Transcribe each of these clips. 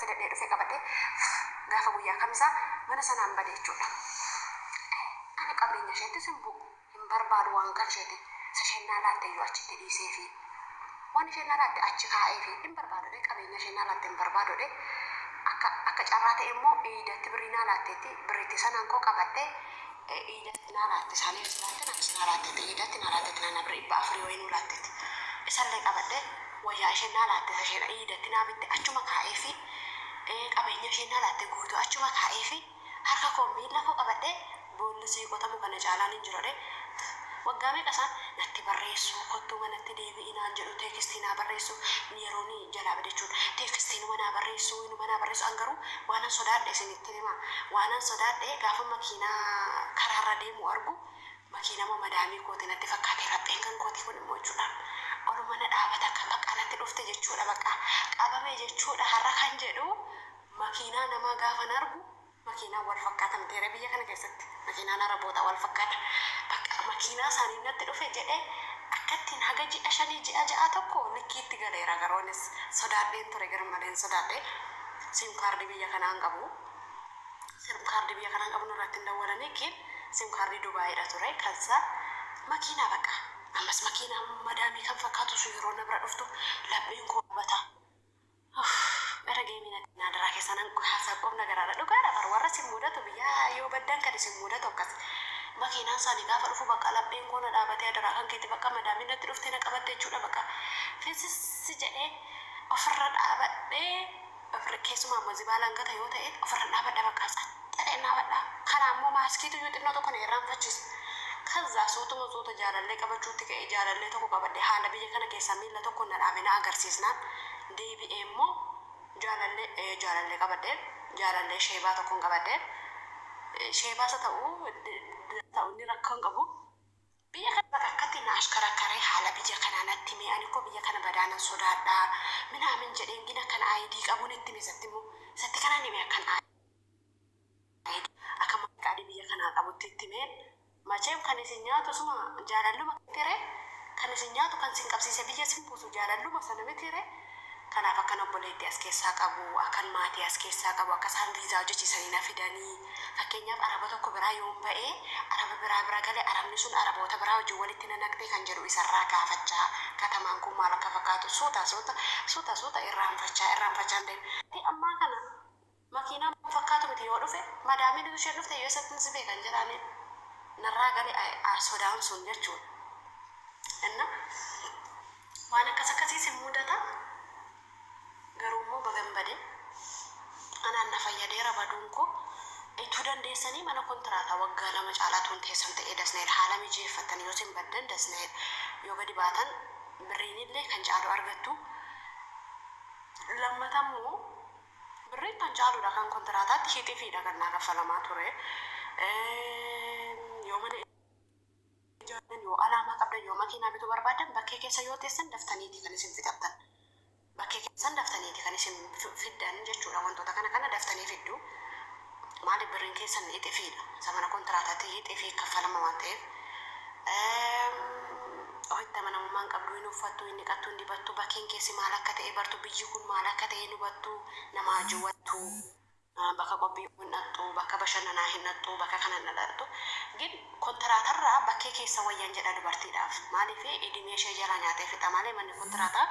fidadhee dhufee qabadhee gaafa guyyaa kamisaa mana sanaan bade jechuudha. Ani qabeenya isheettis hin bu'u, hin barbaadu waan kan isheeti. Isa isheen naa laatte iyyuu achitti dhiiseefi. Waan isheen naa laatte achi kaa'eefi hin barbaadu qabeenya isheen naa laatte hin barbaadu. Akka carraa ta'e immoo iidatti birrii naa laatteetti, birriitti sanaan koo qabadhee iidatti naa laatte, isaaniif laatte, naanis naa laatteetti, iidatti naa laatteetti, naannaa birrii 400 wayii nuu laatteetti. Isallee qabadhee wayyaa isheen naa laatte, isa isheen iidatti naa bitte achuma kaa'eefi, qabeenya isheen naa laatte guutuu achuma kaa'eefi, harka koo miila koo qabadhee boolli sii qotamu kana caalaan hin jiru jedhee. Waggaa meeqa isaan natti barreessu, kottuu manatti deebi'i naan jedhu, text naa barreessu, yeroo ni jalaa bade jechuudha. Text numa naa barreessu, numa naa barreessu. An garuu waanan sodaadhe isinitti hima. Waanan sodaadhe gaafa makiinaa karaarra deemu argu, makiinama madaamii kooti natti fakkaate, lapheen kan kooti kun immoo jechuudha. Oluma na dhaabata, akka bakka natti dhufte jechuudha, bakka qabame jechuudha. Har'a kan jedhu makiinaa namaa gaafan argu, makiinaan wal fakkaata miteera biyya kana keessatti, makiinaan Araboota wal fakkaata. Bakka makiinaa isaanii natti dhufe jedhee akkattiin haga ji'a 5, ji'a 6 tokko likkiitti galeera. Garoonis sodaadheen ture, garmaleen sodaadhee. SIM card biyya kanaan qabu, SIM card biyya kanaan qabu nurratti hin dawwalanii kin SIM card Dubaayiidha ture. Kansa makiinaa bakka ammas makiinaa madaamii kan fakkaatu sun yeroo na bira dhuftu lapheen koo dhaabbata. Gara geemiin naadaraa keessa nan haasaa qofna garaadha. Dhugaadha bar, warra isin mudatu, biyya yoo baddan kan isin mudatu akkas. Makiinaan isaanii gaafa dhufu bakka lapheen koo na dhaabatee, adaraa kan keetti bakka madaamiin natti dhuftee na qabatte jechuudha. Bakka fisissi jedhee ofirra dhaabadhee, ofirra keessumaa immoo zibaalaan gata yoo ta'e ofirra dhaabadha, bakka tsaxxadhee dhaabadha. Kana ammoo maaskiitu iyyuu xinnoo tokko na irraanfachiisa. Kazzaa suutuma suuta jaalallee qabachuutti ka'e. Jaalallee tokko qabadhe, haala biyya kana keessaa miilla tokko na dhaabe na agarsiisnaan deebi'ee immoo jaalallee qabadhe, jaalallee sheebaa tokkoon qabadhe. Sheebaas ta'u ta'u inni rakkoo hin qabu. Biyya kana bakka akkatti na ashkarakkaree haala biyya kanaa natti himee, ani koo biyya kana badaanan sodaadhaa minaamin jedheen, gina akkan ID qabuun itti hime. Isatti immoo isatti kanan hime, akkan ID, akka maqaadii biyya kanaa qabutti itti himeen. Macheem kan isin nyaatu suma jaalalluma tere, kan isin nyaatu, kan isin qabsiise, biyya isin buusu jaalalluma sana miti re. Kanaaf akkan obboleettii as keessaa qabu, akkan maatii as keessaa qabu, akka isaan viizaa hojjechiisanii na fidanii, fakkeenyaaf Araba tokko biraa yoon ba'ee Araba biraa bira gale, Arabni sun Araboota biraa wajjin walitti na naqxee kan jedhu isarraa gaafachaa, katamaan kun maal akka fakkaatu suuta suuta suuta suuta irraanfachaa irraanfachaa hin deemu. Ammaa kana makiinaan fakkaatu miti yoo dhufe, madaamiin utuu isheen dhufte yoo isatti si beekan jedhaanii narraa gale sodaan sun jechuudha. Inna waan akkas akkasiis hin mudata. Garuu immoo bagan bade, anaan na fayyadeera baduun koo. Ituu dandeessanii mana kontiraataa waggaa 2 caalaa tuun teessan ta'ee dasneedha. Haala mijeeffattan yoo isin baddan dasneedha. Yoo gadi baatan birriinillee kan caalu argattu. Lammata immoo birriin kan caaludha, kan kontiraataatti hixifiidha kan naa kaffalamaa ture. Yoo mana ijaartan, yoo alaamaa qabdan, yoo makiinaa bituu barbaaddan, bakkee keessa yoo teessan daftaniiti kan isin fixattan. Bakkee keessan daftaniiti kan isin fiddan jechuudha. Wantoota kana kana daftanii fiddu. Maaliif? Birriin keessan hixifiidha. Zamana kontiraataatti hixifii kaffalama waan ta'eef. Ofitti amanamummaan qabdu, hin uffattu, hin dhiqattu, hin dibattu, bakkeen keessi maal akka ta'e bartu, biyyi kun maal akka ta'e hin hubattu, nama wajjin wattu, bakka qophii hin dhaqxu, bakka bashannanaa hin dhaqxu, bakka kana hin dhaqxu. Gin kontiraatarraa bakkee keessa wayyan jedha dubartiidhaaf. Maaliif? Idimee ishee jalaa nyaatee fixa malee manni kontiraataa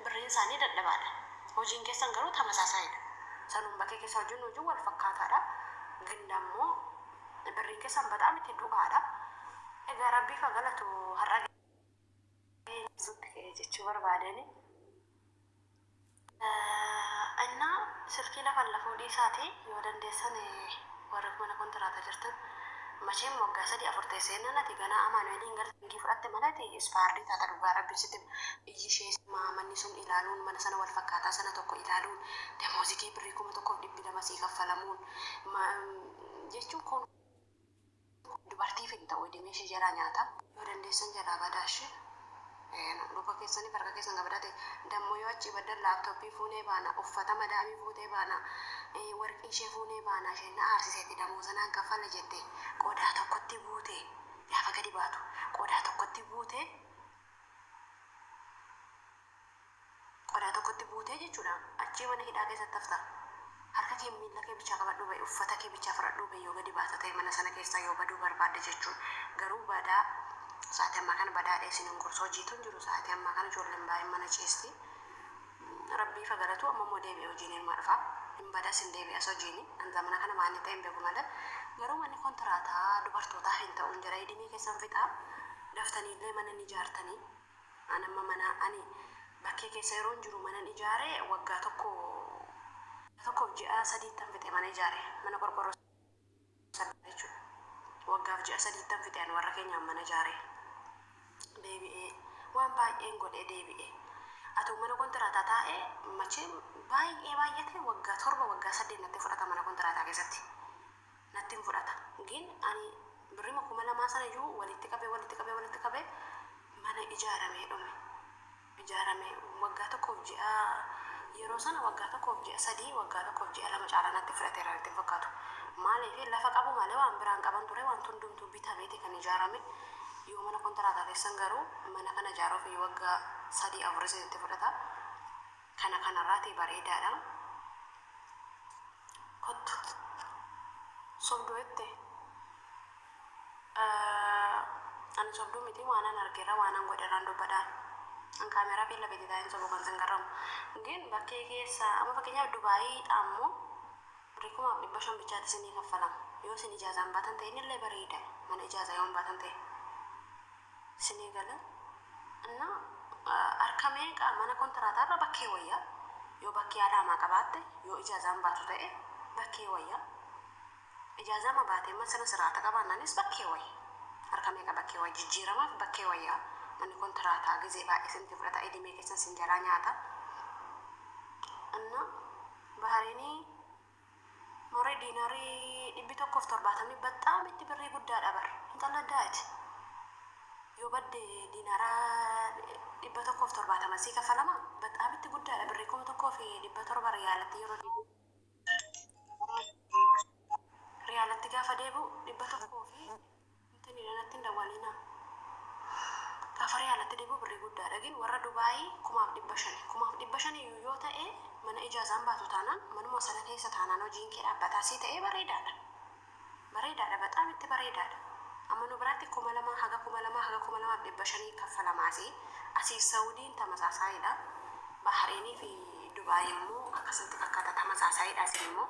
birriin isaanii dadhabaadha. Hojiin keessan garuu tamasaasaayidha. Sanuun bakkee keessa hojjennu hojiin wal fakkaataadha. Gin dammoo birriin keessan bataam itti du'aadha. Egaa rabbiif haa galatu, har'a sutti ka'e jechuu barbaadeni. Innaa silkii lafan lafuu dhiisaati, yoo dandeessan warri mana kontiraataa jirtan, macheen waggaa 3 4 teessee ati ganaa Amaanu'eeliin galtingii fudhatte malee expired taata. Dhugaa rabbi sitti, iyyi ishee manni sun ilaaluun, mana sana wal fakkaataa sana tokko ilaaluun, damoozii kee birrii 1200 sii kaffalamuun jechuun kun dubartiif hin ta'u, idimee ishee jalaa nyaata. Yoo dandeessan jalaa badaa ishee. Luka keessanii harka keessan qabadate. Dammoo yoo achii baddan laptop fuunee baana, uffata madaamii fuutee baana, warqii ishee fuunee baana. Isheen na aarsiseeti damooza naan kaffale jette, qodaa tokkotti buute, gaafa gadi baatu qodaa tokkotti buute, qodaa tokkotti buute. Duutee jechuudha. Achii mana hidhaa keessatti hafta. Harka kee miila kee bichaa qabadhuu ba'i, uffata kee bichaa fudhadhuu ba'i yoo gadi baata ta'e mana sana keessaa yoo baduu barbaadde jechuudha. Garuu badaa sa'aatii ammaa kana badaadha isin hin gorsu. Hojiitu hin jiru sa'aatii ammaa kana ijoolleen baay'een mana ciisti. Rabbii fa galatu amma immoo deebi'ee hojiin ilma dhufa. Hin badas hin deebi'as hojiin. An zamana kana maal inni ta'e hin beeku malee. Garuu manni kontiraataa dubartootaaf hin ta'u hin jira. Idimee keessan fixaa. Daftaniillee mana ni ijaartanii. An amma mana ani bakkee keessa yeroon jiru manan ijaare waggaa tokko tokkoof ji'a sadiittan fixe mana ijaare. Mana qorqorroo sadii jechuudha. Waggaaf ji'a sadiittan fixe an warra keenyaan mana ijaare. Deebi'ee waan baay'een godhee deebi'ee. Atuu mana kontiraataa taa'ee machee baay'ee baay'ate waggaa 7 waggaa 8 natti fudhata mana kontiraataa keessatti. Natti hin fudhata. Gin ani birrima 2000 sana iyyuu walitti qabee walitti qabee walitti qabee mana ijaaramee dhume. Ijaarame waggaa tokkoof ji'a yeroo sana waggaa tokkoof ji'a sadii waggaa tokkoof ji'a lama caalaa natti fudhateera natti hin fakkaatu. Maaliif lafa qabu malee waan biraan qaban ture wanti hundumtuu bitameeti kan ijaarame. Yoo mana kontiraataa teessan garuu mana kana ijaaruuf waggaa sadii afur isinitti fudhata. Kana kanarraati bareedaadha. Kottu. Sobduu jette. Ani sobduu miti waanan argerra waanan godherraan dubbadhaan. An kaameeraa fi lafeeti taa'een sobu kan sin garramu. Gin bakkee keessa amma fakkeenyaaf Dubaayii ammoo birrii 1500 bichaatti isinii kaffalama. Yoo isin ijaazaan baatan ta'e innillee bareeda. Mana ijaazaa yoo hin baatan ta'e. Isinii gala. Inna harka meeqa mana kontiraataarra bakkee wayya. Yoo bakkee alaamaa qabaatte yoo ijaazaan baatu ta'e bakkee wayya. Ijaazama baatee immoo sirna siraata qabaannaanis bakkee wayya. Harka meeqa bakkee wayya. Jijjiiramaaf bakkee wayya. Manni kontiraataa gizee baay'ee isinitti fudhata. Idimee keessan isin jalaa nyaata. Inna Bahareenii moree diinarii 170 baxxaam itti birrii guddaadha bar. Hin qalladdaa'iti. Yoo badde diinaara 170 sii kaffalama. Baxxaam itti guddaadha birrii 1700 riyaalatti yeroo deebi'u. Riyaalatti gaafa deebi'u dhibba tokkoo fi intiniidha natti hin dawwalinaa. Gaafa riyaalatti deebi'u birrii guddaadha. Gin warra Dubaayii 1500. 1500 iyyuu yoo ta'e mana ijaazaan baatu taanaan manuma sana keessa taanaan hojiin kee dhaabbataa sii ta'ee bareedaadha. Bareedaadha baxaam itti bareedaadha. Amma nu biraatti 2000 haga 2000 haga 2500 kaffalama asii. Asiif Saudiin tamasaasaayidha. Bahareenii fi Dubaay immoo akkasumatti fakkaata tamasaasaayidha asin immoo.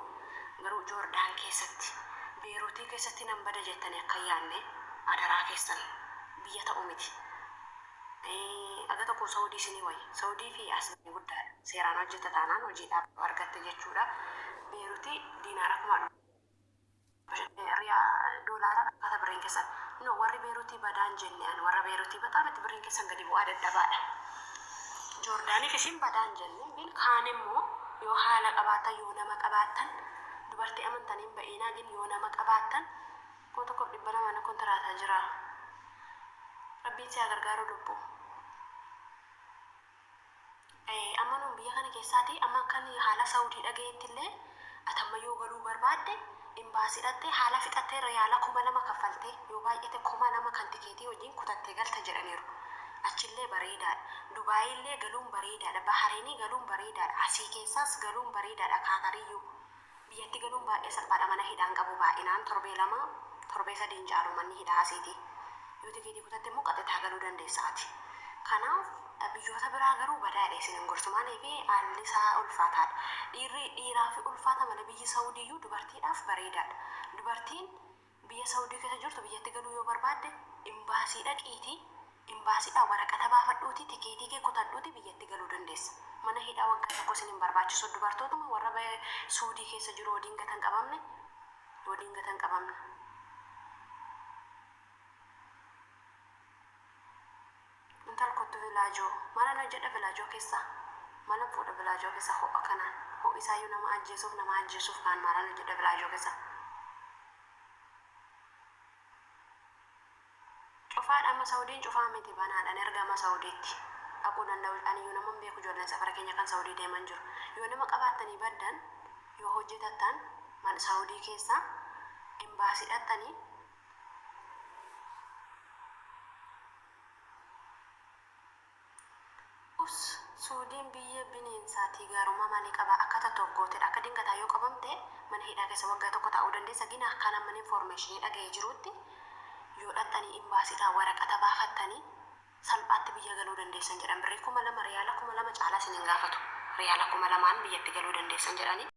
Garuu Joordaan keessatti Beeruutii keessatti nan bada jettanii akka hin yaadne adaraa keessan biyya ta'u miti. Aga tokko Saudii isinii wayya. Saudii fi as guddaadha. Seeraan hojjetta taanaan hojii dhaabdu argatte jechuudha. Beeruutii diinaara kuma Riyaa doolaara akkata birriin keessan no warri beerutii badaan jenne ani warra beerutii bataam itti birriin keessan gadi bu'aa dadhabaadha joordaaniif isin badaan jenne gin kaan immoo yoo haala qabaattan yoo nama qabaattan dubartii amantanii hin ba'iinaa gin yoo nama qabaattan 1200 mana kontiraataa jira rabbiin si haa gargaaru lubbu. Amma nuun biyya kana keessaati amma akkan haala Saudii dhagayetti illee ati amma yoo galuu barbaadde imbaasii dhaqxee haala fixattee riyaala 2000 kaffaltee yoo baay'ate 2000 kan tikeetii wajjin kutattee galta jedhaniiru. Achillee bareedaadha. Dubaayillee galuun bareedaadha. Bahareenii galuun bareedaadha. Asii keessaas galuun bareedaadha Kaatariyyuu. Biyyatti galuun baay'ee salphaadha mana hidhaan qabu baay'inaan torbee lama torbee sadii hin caalu manni hidhaa asiiti. Yoo tikeetii kutatte immoo qaxitaa galuu dandeessa ati. Kanaaf biyyoota biraa garuu badaa jedhee isin hin gorsu maaliif haalli isaa ulfaataadha. Dhiirri dhiiraafi ulfaata malee biyyi Saudiiyyuu dubartiidhaaf bareedaadha. Dubartiin Biyya Saudii keessa jirtu biyyatti galuu yoo barbaadde imbaasii dhaqiitii imbaasiidhaa waraqata baafadhuutii tikeetii kee kutadhuutii biyyatti galuu dandeessa. Mana hidhaa waggaa tokko isin hin barbaachisu. Dubartootuma warra Suudii keessa jiru yoo dingata hin qabamne yoo dingata hin qabamne. Intal kottu vilaajoo. Maalan hojjedha vilaajoo keessa? Maalan fuudha vilaajoo keessa ho'a kanaan? Ho'i isaayyuu nama ajjeesuuf nama ajjeesuuf kaan maalan hojjedha vilaajoo keessa? Cufaadha amma saudiin cufaa miti banaadha ni argama saudiitti dhaquu danda'u aniyyuu naman beeku ijoolleen safara keenya kan saudii deeman jiru yoo nama qabaattanii baddan yoo hojjetattan man saudii keessa imbaasii dhaqxanii Us Suudiin biyya bineensaatii gaarummaa maalii qaba? Akka tattoof gooteedha. Akka dingataa yoo qabamte mana hidhaa keessa waggaa tokko taa'uu dandeessa. Gina akkaan amma information dhaga'ee jirutti, yoo dhaxxanii imbaasiidhaa waraqata baafattanii salphaatti biyya galuu dandeessan jedhan. Birrii 2000, riyaala 2000 caalaa isin hin gaafatu. Riyaala 2000n biyyatti galuu dandeessan jedhanii.